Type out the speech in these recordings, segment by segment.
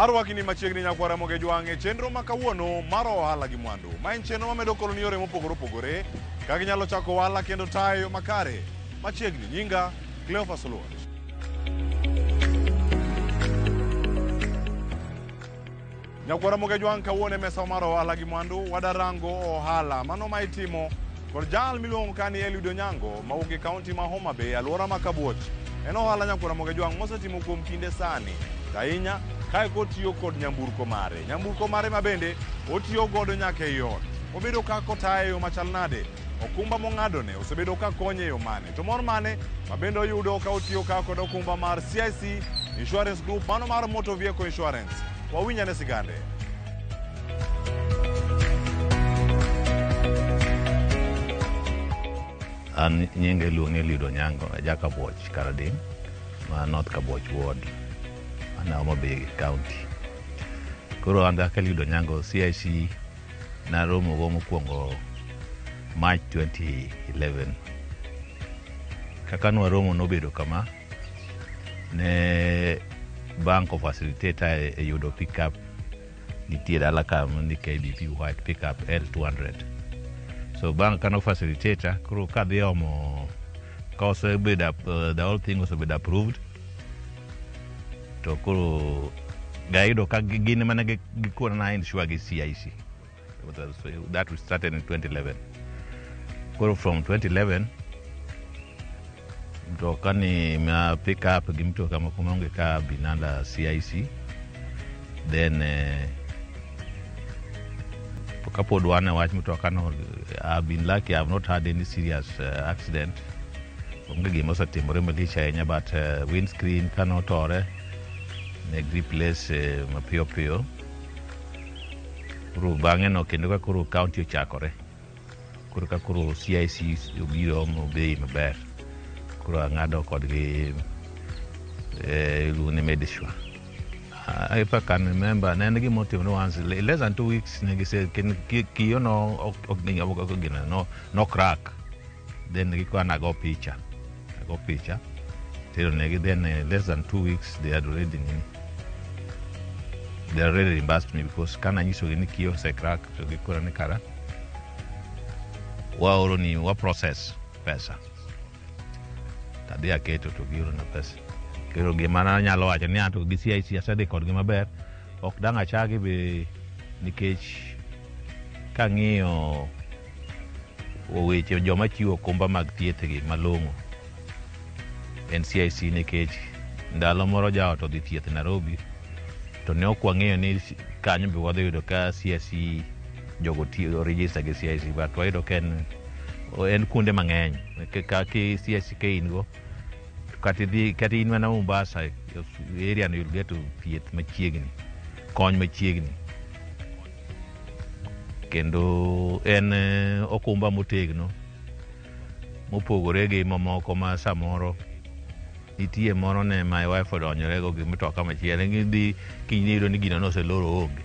Arwaki ni machiegni nyakwar Ramogi Jwang' e chenro ma kawuono mar ohala gi mwandu. Ma en chenro mamedo koloni yore mopogore opogore kaka inyalo chako ohala kendo tayo e yo makare. Machiegni nyinga Cleophas Oluoch. Nyakwar Ramogi Jwang' kawuono e mesa mar ohala gi mwandu wadarango ohala mano ma itimo kod jal miluongo ka ni Eliud Onyango mawuok e kaunti ma Homa Bay alwora ma Kabuoch. En ohala nyakwar Ramogi Jwang' mosetimo kuom kinde sani to ahinya kae kotiyo kod nyamburko mare. Nyamburko mare ma bende otiyo godo nyaka ei ot. Obedo ka kotaye e yo machal nade? Okumba mong'adone osebedo ka konye e yo mane? To mor mane ma bende oyudo ka otiyo ka kod okumba mar CIC Insurance Group mano mar Motor Vehicle Insurance. Wawinj ane sigande. An nyinga iluongo ni Eliud Onyango, aja Kabuoch, Karadeng', ma North Kabuoch Ward, an Homa Bay County. Koro an kaka Eliud Onyango, CIC naromo go mokwongo March 2011. Kaka nwaromo nobedo kama, ne bank o facilitate e yudo pickup nitie dala ka ni KBP white pickup L200. So bank kano facilitator koro kadhi omo ka osebedo the whole thing osebedo approved to koro gayudo ka gin mana gikona na insure gi CIC. That we started in 2011. Koro from 2011 mtoka ni ma pick up gi mtoka moko maonge ka been under CIC then kapod wan e wach mtoka no I've been lucky I've not had any serious accident onge gima osetimore malich ahinya but windscreen kanotore ne replace mapiyo piyo koro bang'e no kendo ka koro county ochakore koro ka koro CIC obiro omo bei maber koro ang'ado kodgi iluongo ni Medisure. If I can remember, ne en gima otimore once, less than 2 weeks ne gise kiyo no ok gino no crack then gikwana ago picha ago picha tero negi then less than 2 weeks they had already nini they already reimbursed me because kana nyisogi ni kiyo ose crack to gikona ni kara waoro ni wa process pesa tadhi aketo to giorona pesa koro gima nanyalo wacho ni anto gi CIC asedhi kodgi maber ok dang' achagi be nikech kang'iyo weche joma chiwo okumba mag thieth gi malong'o en CIC nikech ndalo moro jaot odhi thieth Nairobi to ne ok wang'eyo ni kanyo be wadhi yudo ka CIC jogo tiyo register gi CIC but wayudo ka en kuonde mang'eny ka CIC ka in go kata idhi kata in mana Mombasa area no you'll get thieth machiegni kony machiegni kendo en okumba motegno mopogore gi mamoko ma samoro nitie moro ne my wife odonjore go gi mtoka machielo gidhi kiny iyudo ni gino noseloro onge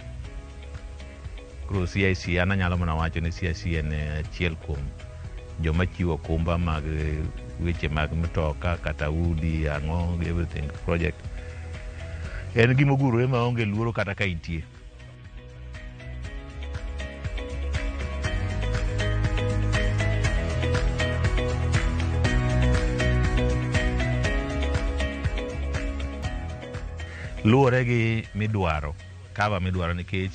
koro CIC an anyalo mana wacho ni CIC en achiel kuom joma chiwo okumba mag weche mag mtoka kata udi ang'o everything project en gima ogurore maonge luoro kata ka intie. Luwore gi midwaro cover midwaro nikech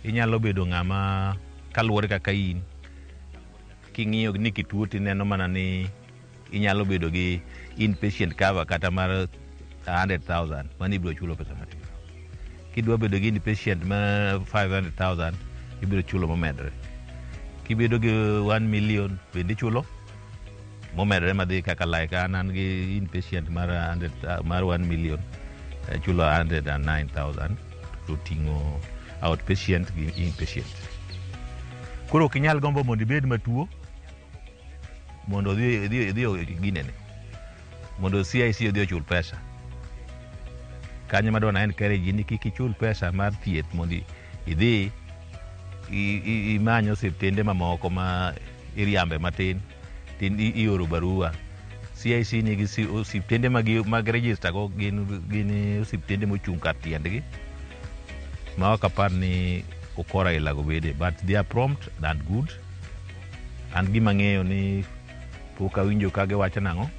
inyalo bedo ng'ama kaluwore kaka in king'iyo ni kituo tineno mana ni inyalo bedo gi inpatient cover kata mar 100,000 mano ibiro chulo pesa matin kidwa bedo gi inpatient mar 500,000 ibiro chulo momedore kibedo gi 1 million bende ichulo momedore madhi kaka like an gi inpatient mar 100 mar 1 million chulo 109,000 to ting'o outpatient gi inpatient koro ok inyal gombo mondo ibed matuo mondo odhi ginene mondo CIC odhi ochul pesa kanyo madwa na encourage ni kik ichul pesa mar thieth mondo idhi imany osiptende mamoko ma iriambe matin ioro barua CIC nigi osiptende mag register go gin osiptende mochung' kar tiendgi. Ma ok apar ni ukora ilago bede, but they are prompt and good. An gima ang'eyo ni pok awinjo ka giwacho nang'o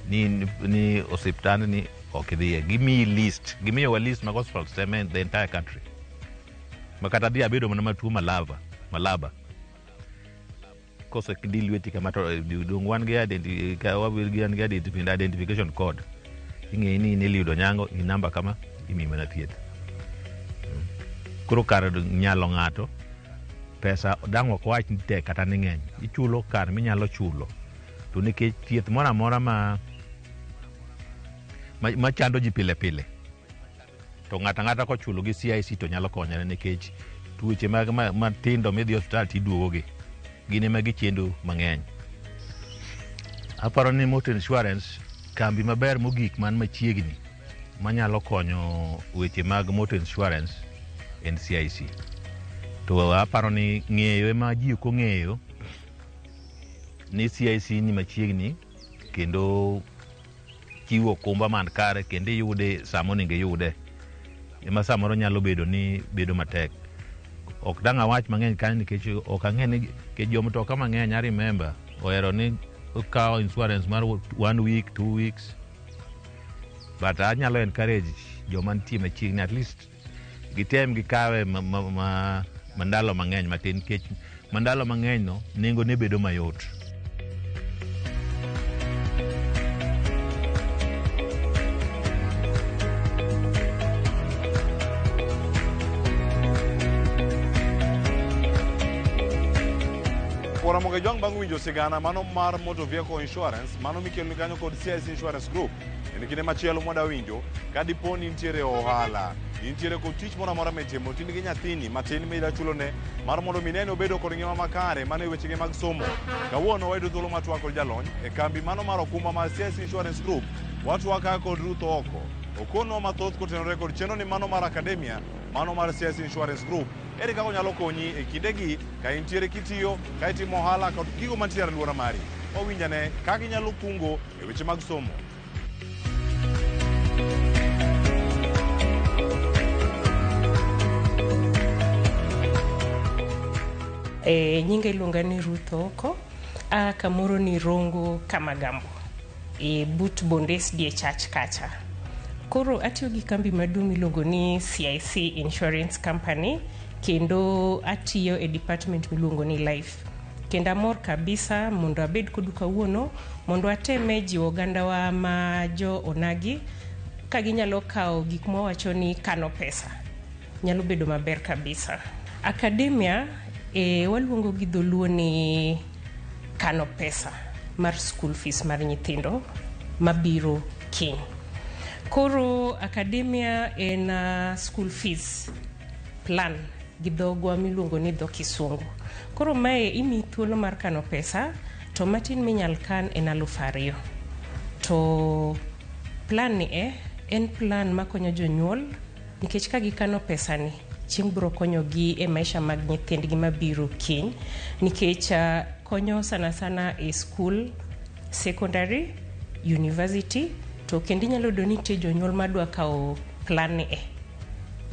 ni osiptand ni ok idhiye. Gimiyi list, gimiyowa list mag hospitals te me the entire country. Ma kata dhi abedo mana matuo malava, malaba. Kose di lweti kama to dong wan gi identification code. Ing'eyo ni in Eliud Onyango, in namba kama, imiyi mana thieth. Koro kar nyalo ng'ato, pesa dang' ok wach ni tek kata ni ng'eny. Ichulo kar minyalo chulo. To nikech thieth moro amora ma chando ji pile pile, to ng'ato ang'ata kochulo gi CIC to nyalo konyore nikech tuoche mag matindo midhi e osiptal tiduogo gi gin ema gichendo mang'eny. Aparo ni motor insurance kambi maber mogik man machiegni manyalo konyo weche mag motor insurance en CIC. To aparo ni ng'eyo ema ji ok ong'eyo ni CIC ni machiegni kendo chiwo okumba man kare kendo iyude sama onego iyude. Ema samoro nyalo bedo ni bedo matek. Ok dang' awach mang'eny kanyo nikech ok ang'e ni nikech jomtoka mang'eny I remember ohero ni okawo insurance mar 1 week, 2 weeks. But anyalo encourage joma nitie machiegni at least gitem gikawe ma ndalo mang'eny matin nikech ma ndalo mang'eny no nengo ne bedo mayot. Ramogi Jwang' bang' winjo sigana mano mar motor vehicle insurance mano mikeloni kanyo kod CIC Insurance Group. En kinde machielo mwada winjo ka dipo ni nitiere ohala, intiere kod tich moro amora mitimo, to in gi nyathini matin mida chulone mar mondo mi nene obedo kod ngima makare mano e wechege mag somo. Kawuono wayudo thuolo mar twak kod jalony e kambi mano mar okumba mar CIC Insurance Group. Watwak ka kod Ruth Ooko. Okonwa mathoth kotenore kod chenro ni mano mar academia mano mar CIC Insurance Group. Ere kaka onyalo konyi e kindegi ka intiere kitiyo, ka itimo ohala kod gigo mantiere e alwora mari. Wawinjane kaka inyalo kungo e weche mag somo. Nyinga iluonga ni Ruth Ooko, a kamoro ni Rongo Kamagambo, e but Bonde SDA Church kacha. Koro atiyo gi kambi maduong' miluongo ni CIC Insurance Company kendo atiyo e department miluongo ni Life. Kendo amor kabisa mondo abed kodu kawuono mondo ateme jiwo ogandawa ma jo onagi ka ginyalo kawo gik mwawacho ni kano pesa nyalo bedo maber kabisa. Academia waluongo gi dholuo ni kano pesa mar school fees mar nyithindo mabiro kiny. Koro academia en school fees plan gi dhogwa miluongo ni dho kisungu. Koro mae imiyi thuolo mar kano pesa to matin minyal kan en 2,000. To plan ni en plan makonyo jonyuol nikech ka gikano pesa ni chieng' biro konyogi e maisha mag nyithindgi mabiro kiny nikech konyo sana sana e school, secondary, university to kendo inyalo yudo ni nitie jonyuol madwa kawo plan ni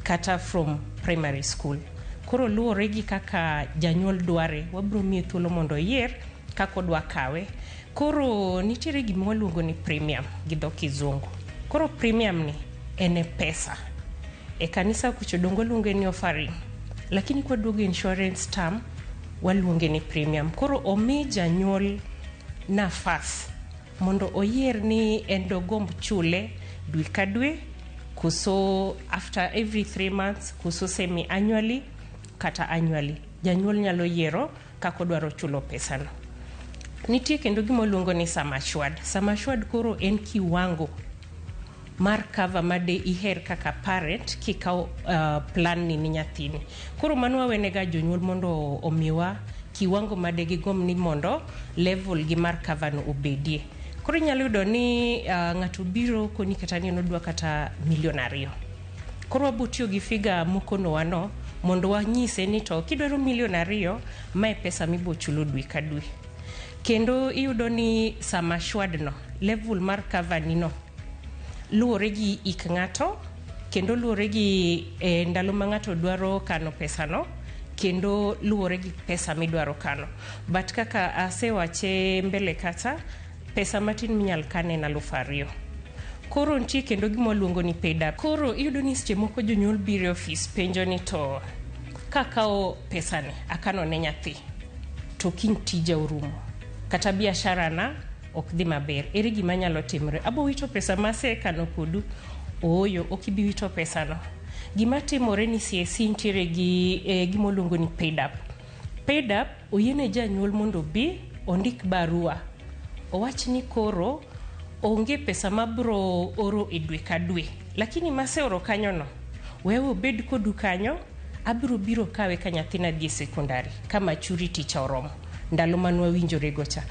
kata from primary school. Koro luwore gi kaka janyuol dware, wabiro miye thuolo mondo oyier kaka odwa kawe. Koro nitiere gima waluongo ni premium gi dho kizungu. Koro premium ni en e pesa. E kanisa kucho dongo waluonge ni offering. Lakini kwaduogo insurance term waluonge ni premium. Koro omi janyuol nafas mondo oyier ni en dogomb chule dwe ka dwe koso after every 3 months koso semi annually kata annually. Janyuol nyalo yiero kaka odwaro chulo pesano. Nitie kendo gima waluongo ni sum assured. Sum assured koro en kiwango mar cover ma de iher kaka parent kikawo plan ni ni nyathini. Koro mano wawenega jonyuol mondo omiwa kiwango ma de gigomb ni mondo level gi mar cover no obedie. Koro inyalo yudo ni ng'ato biro koni kata ni en odwa kata milion 2. Koro wabo tiyo gi figa mokonowa no mondo wanyise ni to kidwaro milion 2 mae pesa mibo chulo dwe ka dwe. Kendo iyudo ni sum assured no, level mar cover ni no, luwore gi hik ng'ato, Kendo luwore gi ndalo ma ng'ato dwaro kano pesano, kendo luwore gi pesa midwaro kano. But kaka asewache mbele kacha, pesa matin minyal kan en 2000. Koro nitie kendo gima waluongo ni paid up. Koro iyudo ni seche moko jonyuol biro e ofis penjo ni to kakawo pesani akano ne nyathi to kiny tija orumo kata biashara na ok dhi maber, ere gima nyalo timre? Abo wito pesa masekano kodu? Ooyo, ok ibi wito pesano. Gima timore ni CIC nitiere gi gima oluongo ni paid up. Paid up oyiene janyuol mondo obi ondik barua owach ni koro onge pesa mabro oro e dwe ka dwe, lakini maseoro kanyono wewe obed kodu kanyo, abiro biro kawe ka nyathina dhi e sekondari ka maturity cha oromo ndalo manwawinjorego cha.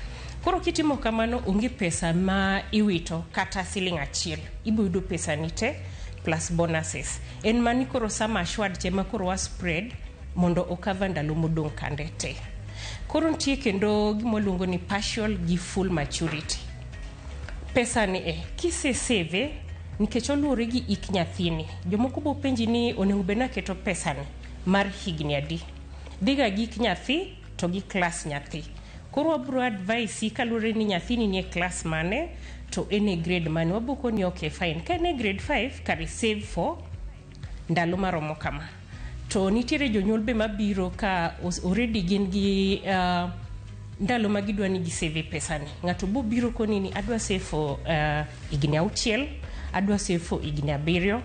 Koro kitimo kamano onge pesa ma iwito kata siling achiel, ibo yudo pesa ni te plus bonuses. En mani koro sum assured cha ema koro wa spread mondo okava ndalo modong' kande te. Koro nitie kendo gima waluongo ni partial gi full maturity. Pesa ni e kise save nikech oluwore gi ik nyathini. Jomoko bo penji ni onego bed ni aketo pesa ni mar higni adi. Dhiga gi ik nyathi to gi klas nyathi. Koro wabro advise kaluwore ni nyathini nie klas mane to en e grade mane. Wabo koni okay fine. Ka en e grade 5 kare save for ndalo maromo kama. To nitiere jonyuol be mabiro ka already gin gi ndalo ma gidwa ni gisave pesani. Ng'ato bo biro koni ni adwa save for higni 6, adwa save for higni 7,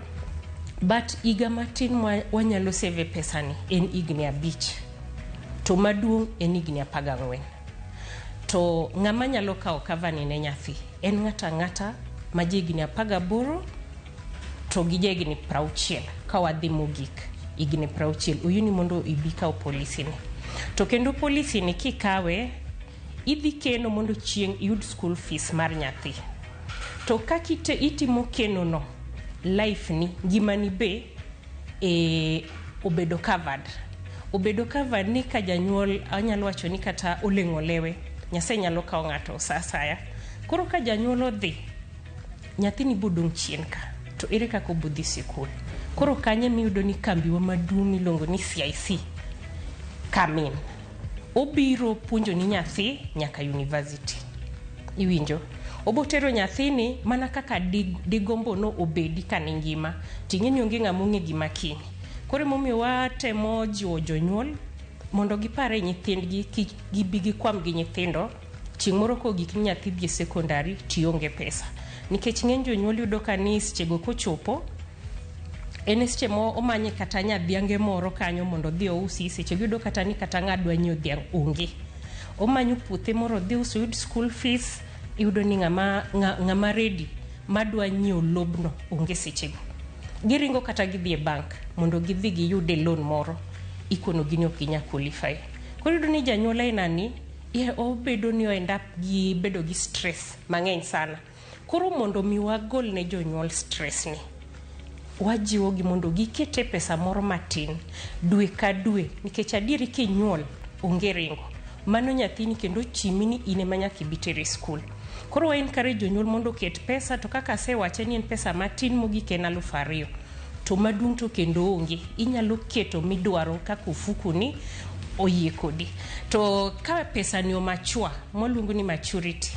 but higa matin ma wanyalo save pesani en higni 5, to maduong' en higni 14. To ng'ama nyalo kawo cover ni ne nyathi en ng'ato ang'ata ma ja higni 18 to gi ja higni 60. Ka wadhi mogik higni 60, oyieni mondo ibi kaw policy ni. To kendo policy ni kikawe idhi keno mondo chieng' iyud school fees mar nyathi. To kaka itimo keno no, life ni, ngimani be obedo covered. Obedo covered ni ka janyuol anyalo wacho ni kata oleng'o lewe, Nyasaye nyalo kawo ng'ato sa asaya. Koro ka janyuol odhi, nyathini bodong' chien ka, to ere kaka obodhi sikul? Koro kanyo emiyudo ni kambiwa maduong' miluongo ni CIC come in. Obiro puonjo ni nyathi nyaka university. Iwinjo? Obotero nyathini mana kaka digombo no obedi kane ngima. Ting'e ni onge ng'ama ong'e gima kiny. Koro emomiyo watemo jiwo jonyuol mondo gipare nyithindgi kik gibi gikwam gi nyithindo chieng' moro kogik ni nyathi dhi e sekondari tionge pesa. Nikech ng'eny jonyuol yudo ka ni sechego kochopo en seche mo omanye kata nyadhiange moro kanyo mondo odhi ousi, seche go yudo kata ni kata ng'a dwa nyiewo dhiang' onge. Omanyo puothe moro odhi uso oyud school fees, iyudo ni ng'ama ready madwa nyiewo lobno onge sechego. Giringo kata gidhi e bank mondo gidhi giyude loan moro, ikonogi ni ok ginyal qualify. Koro iyudo ni janyuol aina ni obedo ni o end up gi bedo gi stress mang'eny sana. Koro mondo mi wagol ne jonyuol stress ni, wajiwogi mondo gikete pesa moro matin dwe ka dwe, nikech adieri kinyuol onge ringo. Mano nyathini kendo ochimi ni in ema nyaka ibi tere skul. Koro wa encourage jonyuol mondo oket pesa, to kaka asewache ni en pesa matin mogik en 2000. To maduong' to kendo onge, inyalo keto midwaro kaka ofuku ni oyie kodi. To ka pesa ni omachua, mwaluongo ni maturity,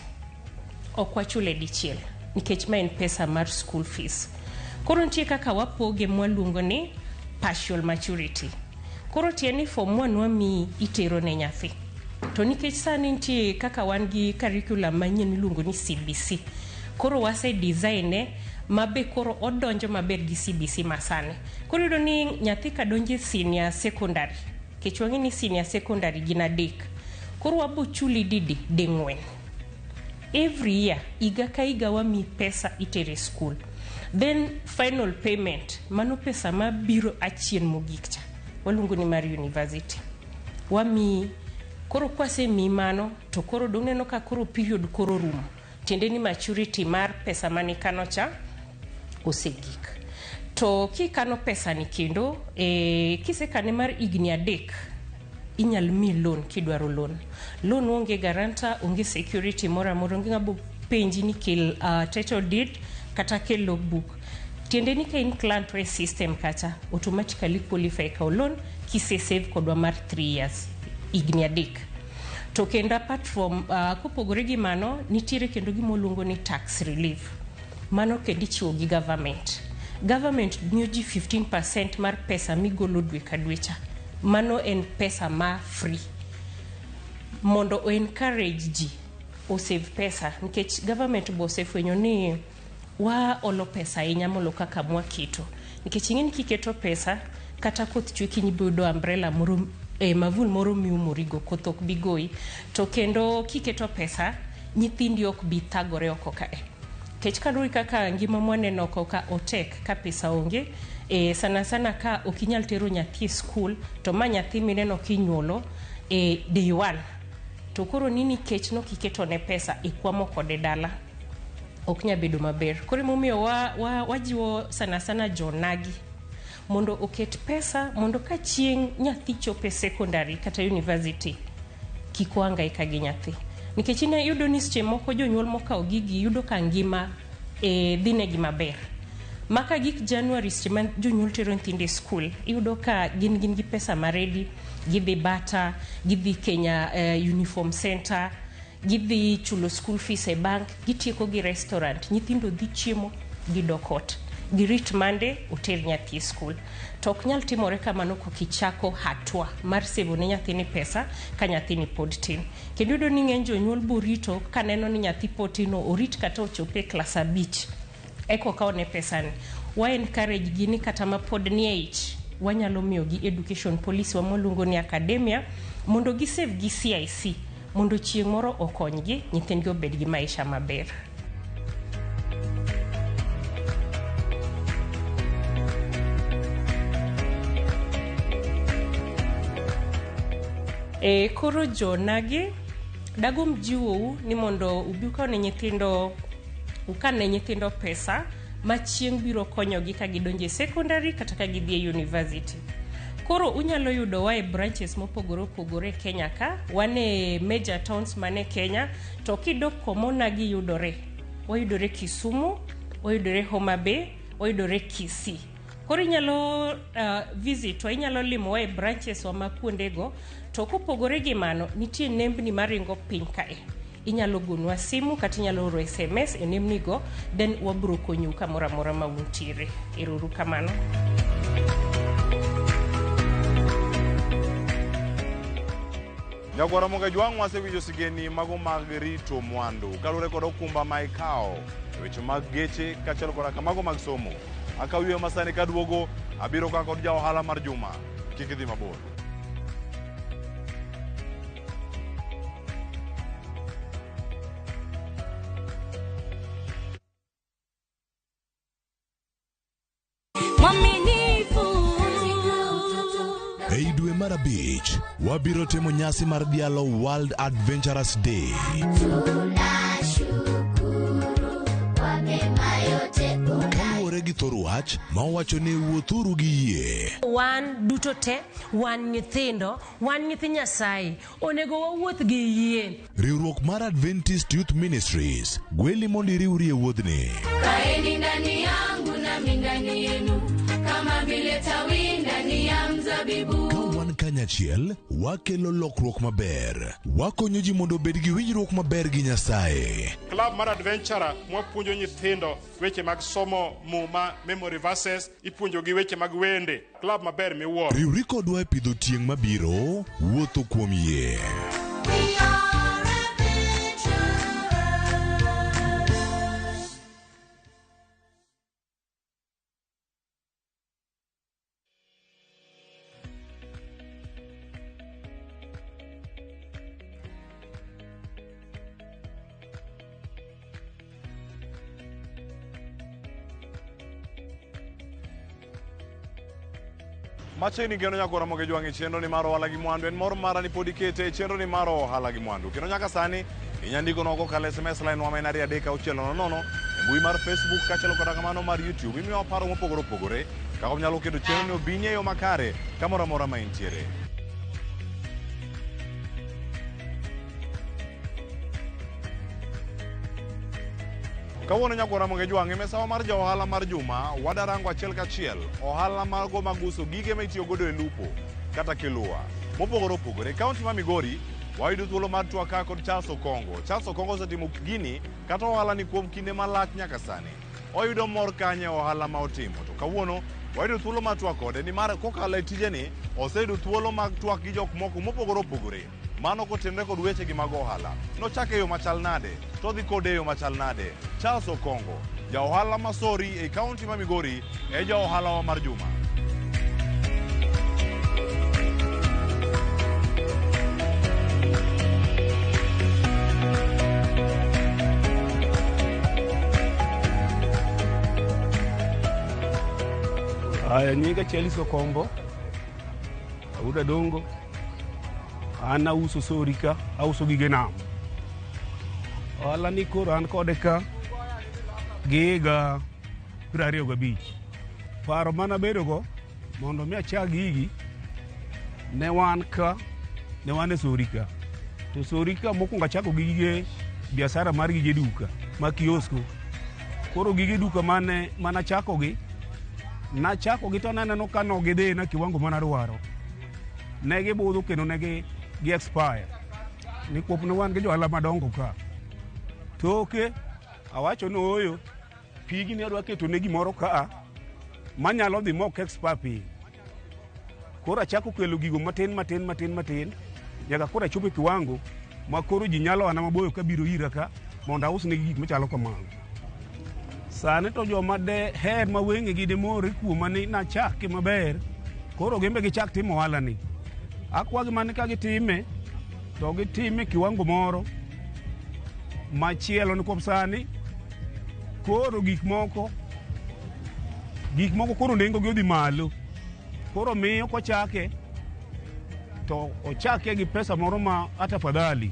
ok wachule dichiel nikech ma en pesa mar school fees. Koro nitie kaka wapoge mwaluongo ni partial maturity. Koro tie ni form 1 wamiyi itero ne nyathi. To nikech sani nitie kaka wan gi curriculum manyien miluongo ni CBC, koro wase design e mabe koro odonjo maber gi CBC masani. Koro iyudo ni nyathi kadonjo e senior secondary, nikech wang'e ni senior secondary gin 3, koro wabo chuli didi ding'wen. Every year, higa ka higa wamiyi pesa itere school. Then final payment, mano pesa mabiro achien mogik cha, waluongo ni mar university. Wamiyi, koro kwasemiyi mano, to koro dong' neno ka koro period koro rumo. Tiende ni maturity mar pesa manikano cha osegik. To kikano pesa ni kendo, kisekane mar higni 3, inyal mi loan kidwaro loan. Loan onge guarantor, onge security moro amora, onge ng'ama penji ni kel title deed kata kel logbook. Tiende ni ka in client e system kacha, automatically qualify kawo loan kise save kodwa mar 3 years, higni 3. To kendo apart from kopogore gi mano, nitiere kendo gima oluongo ni tax relief. Mano kendo ichiwo gi government. Government miyo ji 15% mar pesa migolo dwe ka dwe cha. Mano en pesa ma free mondo o encourage ji osave pesa, nikech government bo osefwenyo ni waolo pesa ahinya molo kaka mwaketo, nikech ing'e ni kiketo pesa kata koth chwe kiny ibiro yudo umbrella moro, mavul moro miumorigo, koth ok bi goyi. To kendo kiketo pesa, nyithindi ok bi thagore oko kae, nikech kaluwore kaka ngima mwaneno oko ka otek ka pesa onge, sana sana ka ok inyal tero nyathi e skul, to ma nyathi mineno kinyuolo day one, to koro ni nikech nokiketo ne pesa ikwamo kode dala, ok nyal bedo maber. Koro emomiyo wajiwo sana sana jonagi mondo oket pesa, mondo ka chieng' nyathi chopo e secondary kata university, kik ohangaika gi nyathi, nikech iyudo ni seche moko jonyuol mokawo gigi yudo ka ngima dhi negi maber. Maka gik January, seche ma jonyuol tero nyithindo e skul, iyudo ka gin gi pesa ma ready, gidhi Bata, gidhi Kenya Uniform Center, gidhi chulo school fees e bank, gitieko gi restaurant, nyithindo dhi chiemo, gidok ot, girit Monday oter nyathi e skul. To ok nyal timore kamano kok ichako hatua mar save ne nyathini pesa ka nyathini pod tin. Kendo iyudo ni ng'eny jonyuol borito kaneno ni nyathi pod tin, orit kata ochop e klas 5 eka okawne pesani. Wa encourage gi ni kata ma pod nie ich, wanyalo miyogi education policy wa mwaluongo ni academia, mondo gi save gi CIC, mondo chieng' moro okonygi nyithindgi obed gi maisha maber. Koro jonagi dagomb jiwou ni mondo ubi ukaw ne nyithindo, ukan ne nyithindo pesa ma chieng' biro konyogi ka gidonjo e secondary kata ka gidhi e university. Koro unyalo yudowa e branches mopogore opogore e Kenya ka, wan e major towns mane Kenya, to kidok kuma onagi yudore, wayudore Kisumu, wayudore Homa Bay, wayudore Kisii. Koro inyalo visit wa, inyalo limowa e branches wa ma kuondego. To kopogore gi mano, nitie nembni maringo piny kae. Inyalo gonwa simu kata inyalo oro SMS e nembni go, then wabiro konyou kamoro amora ma untiere. Ero uru kamano. Nyakwara Moga Jwang' wasewinjo sigeni mago mag rito mwandu kaluwore kod okumba ma ikawo e weche mag geche kaachiel koda mago mag somo. Akaw yweyo masani kaduogo abiro ka kod ja ohala mar juma. Kik idhi mabor. Mwaminifu. Ei dwe mar 5, wabiro timo nyasi mar dhialo World Adventurers Day. Tunashukuru kwa mema yote. Kaluwore gi thor wach ma owacho ni wuothuru gi yie. Wan duto te, wan nyithindo, wan nyithi Nyasaye, onego wawuoth gi yie. Riwruok mar Adventist Youth Ministries gweli mondo iriwri e wuodhni. Kaeni ndani yangu nami ndani yenu, kama vile tawi ndani ya mzabibu. Ka wan kanyachiel, wakelo lokruok maber. Wakonyo ji mondo obed gi winjruok maber gi Nyasaye. Club mar Adventurer mwapuonjo nyithindo weche mag somo Muma, memory verses, ipuonjogi weche mag wende. Club maber miwuoro. Riwri kodwa e pidho tieng' mabiro, wuotho kuom yie. We are adventurers. Machiegni kendo nyakwara Moga Jwang' e chenro ni mar ohala gi mwandu. En mor mara ni pod ikete e chenro ni mar ohala gi mwandu. Kendo nyaka sani inyalo ndikonwa kokalo SMS line wa ma en 23600, e mbui mar Facebook kaachiel koda kamano mar YouTube. Imiyowa paro mopogore opogore kaka wanyalo keto chenro ni obini e yo makare kamoro amora ma intiere. Kawuono nyakwara Ramogi Jwang' e misawa mar ja ohala mar juma wadarango achiel kachiel ohala mago mag uso gige ma itiyo godo e lupo kata kiluwa mopogore opogore. E kaunti ma Migori wayudo thuolo mar twak ka kod Charles Okongo. Charles Okongo osetimo gini kata ohala ni kuom kinde malach nyaka sani. Oyudo mor kanye e ohala ma otimo. To kawuono wayudo thuolo mar twak kode nimar kokalo e tijeni oseyudo thuolo mag twak gi jok moko mopogore opogore. Mano kotenore kod weche gi mag ohala. Nochake e yo machal nade? To odhi kode e yo machal nade? Charles Okongo, ja ohala ma Sori e kaunti ma Migori, e ja ohalawa mar juma. Aya, nyinga Charles Okombo, Auda Dongo, an auso sori ka, auso gige nam. Ohala ni koro an kode ka gi higa 25. Paro manabedo go mondo mi achak gigi, ne wan ka, ne wan e sori ka. To sori ka mokwongo achako gi gige biashara mar gige duka, ma kiosko. Koro gige duka mane manachako gi, nachako gi to naneno ka nogidhi na kiwango manadwaro. Ne gibudho kendo ne gi expire. Nikwop ne wan gi johala madongo ka. Toke, awacho ni ooyo, pigi ni adwa keto ne gimoro ka manyalo dhi mok expire piyo. Koro achako kelo gigo matin matin matin matin nyaka koro achopo e kiwango ma koro ji nyalo ana maboyo kabiro ira ka mondo ausnegi gik machalo kamago. Sani to joma de her ma wengegi de more kuoma ni nachake maber, koro gin be gichak timo ohala ni. Akwagi mana ka gitime, to gitime kiwango moro machielo nikwop sani koro gik moko koro nengo gi odhi malo. Koro miyo kochake to ochake gi pesa moro ma ata afadhali.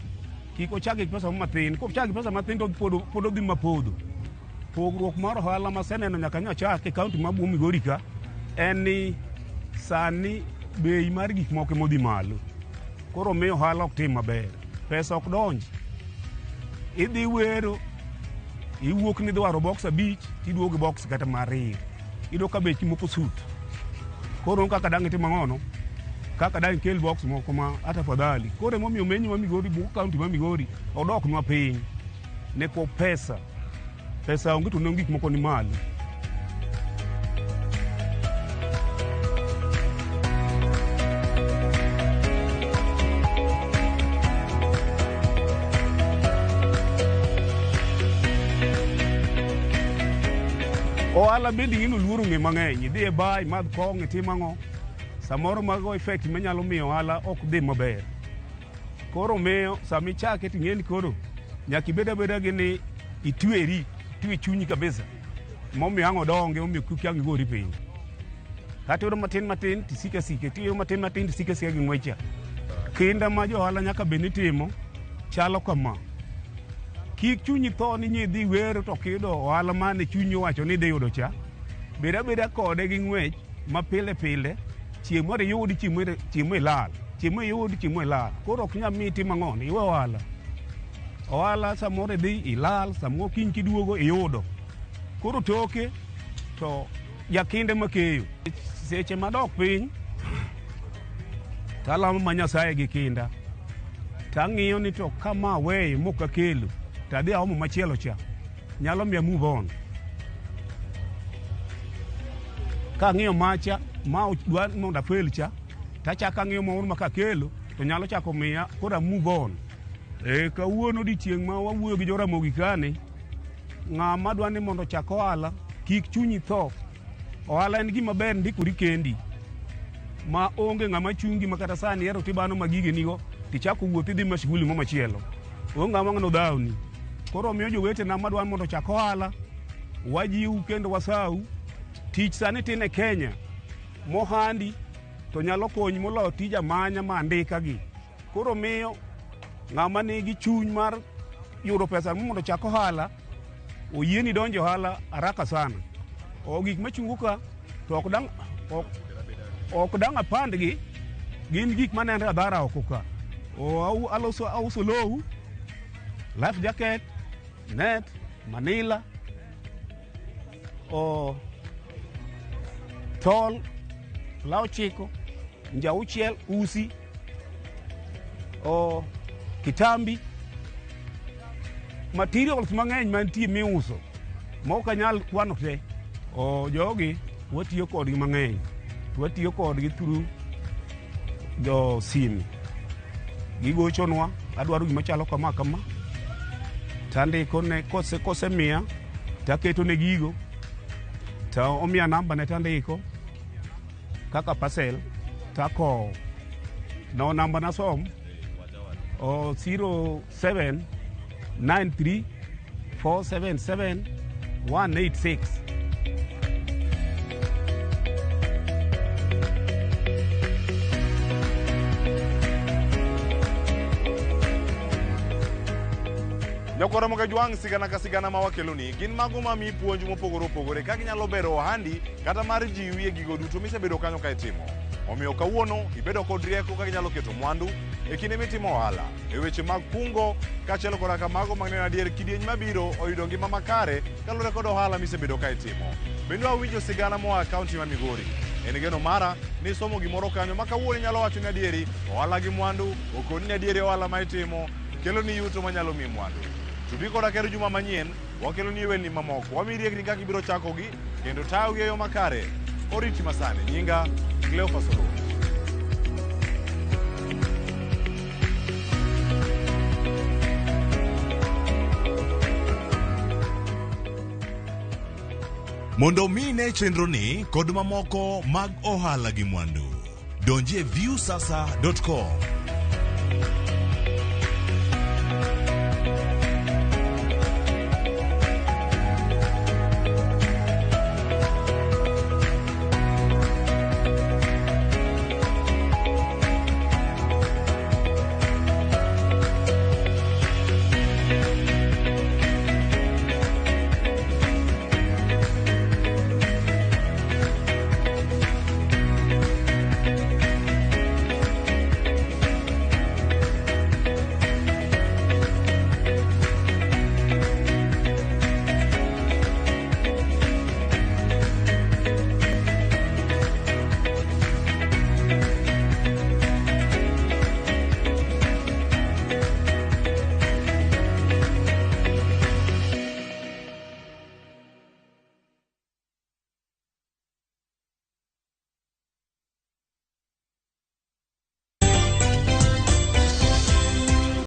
Kik ochake gi pesa moro mathin. Kochake gi pesa mathin to pod odhi mapodho. Pogruok mar ohala maseneno nyaka nyochake e kaunti ma Migori ka en ni sani bei mar gik moko emodhi malo. Koro miyo ohala ok tim maber. Pesa ok donj. Idhi wero, iwuok ni dwaro box 5, tiduogo gi box kata mar 2. Iyudo ka bech moko sut. Koro kaka dang' itim ang'ono? Kaka dang' ikel box moko ma ata afadhali. Koro emomiyo menyo ma Migori, kaunti ma Migori odoknwa piny. Neko pesa. Pesa onge to nengo gik moko ni malo. Ohala bende ing'e ni oluoro ng'e mang'eny. Idhi e bar, imadh kong'o, itim ang'o. Samoro mago effect manyalo miyo ohala ok dhi maber. Koro miyo sama ichake to ing'e ni koro nyaka ibed abeda gi ni itweri, itwe chunyi kabisa. Momiyo ang' odonge, momiyo kik ang' igori piny. Kata iyudo matin matin tisiko asika, tiyudo matin matin tisiko asika gi ng'wecha. Kinda ma jo ohala nyaka bed ni timo chalo kama. Kik chunyi tho ni idhi wero to ok iyudo ohala mane chunyi owacho ni idhi yudo cha. Bed abeda kode gi ng'wech ma pile pile, chieng' moro iyudi, chieng' moro ilal. Chieng' moro iyudi, chieng' moro ilal. Koro ok nyal miyi itim ang'o, iwe ohala. Ohala samoro idhi ilal, samoro kiny kiduogo iyudo. Koro toke to jakinde makeyo. Seche madok piny, talamo ma Nyasaye gi kinda. Tang'iyo ni to kama aweyo mok akelo, to adhi aomo machielo cha, nyalo miya move on. Kang'iyo macha, ma dwa mondo afel cha, tachako ang'iyo moro ma kakelo, to nyalo chako miya koro a move on. Kawuono odiechieng' ma wawuoyo gi jo Ramogi kani, ng'ama dwa ni mondo ochak ohala, kik chunyi tho. Ohala en gima ber ndikori kendi. Ma onge ng'ama chungi ma kata sani ihero tibano ma gige nigo, tichako wuoth idhi mashughuli mo machielo. Onge ng'ama ang' nodhawni. Koro miyo jowetena madwa mondo ochak ohala, wajiw kendo wasau. Tich sani tin e Kenya, mohandi to nyalo konyi moloyo tij amanya ma andika gi. Koro miyo ng'ama nigi chuny mar yudo pesa mondo ochak ohala, oyieni donjo ohala haraka sana. O gik machungo ka to ok dang' apandgi, gin gik manenre adhara oko ka. Aloso auso low, life jacket, net, manila, O tol law 9 nja 6 usi o kitambi materials mang'eny mantie miuso ma ok anyal kwano te. O jogi watiyo kodgi mang'eny, watiyo kodgi through jo simu. Gigochonwa, adwaro gima chalo kama kama, tandiko ne kosemiya taketo ne gigo, to omiya namba ne tandiko kaka parcel takowo. No namba na som o 07 93 477 186. Nyakwara Mogajwang' sigana ka sigana ma wakeloni gin mago mamiyi puonj mopogore opogore kaka inyalo bero ohandi kata mar jiwi e gigo duto misebedo kanyo ka itimo. Omiyo kawuono ibedo kod rieko kaka inyalo keto mwandu e kinde mitimo ohala, e weche mag kungo kaachiel koda ka mago mag neno adier kidieny mabiro oyudo ngima makare kaluwore kod ohala misebedo ka itimo. Bende wawinjo sigana moa e kaunti ma Migori. En geno mara ni somo gimoro kanyo ma kawuono inyalo wacho ni adieri ohala gi mwandu okoni ni adieri ohala ma itimo kelo ni yuto manyalo miyi mwandu. Tudi koda kero juma manyien, wakelo ni welni mamoko, wamiyi riekni kaka ibiro chakogi kendo tayogi e yo makare. Oriti masani, nyinga Cleophas Oloo. Mondo mi ine chenroni kod mamoko mag ohala gi mwandu, donji e viusasa.com.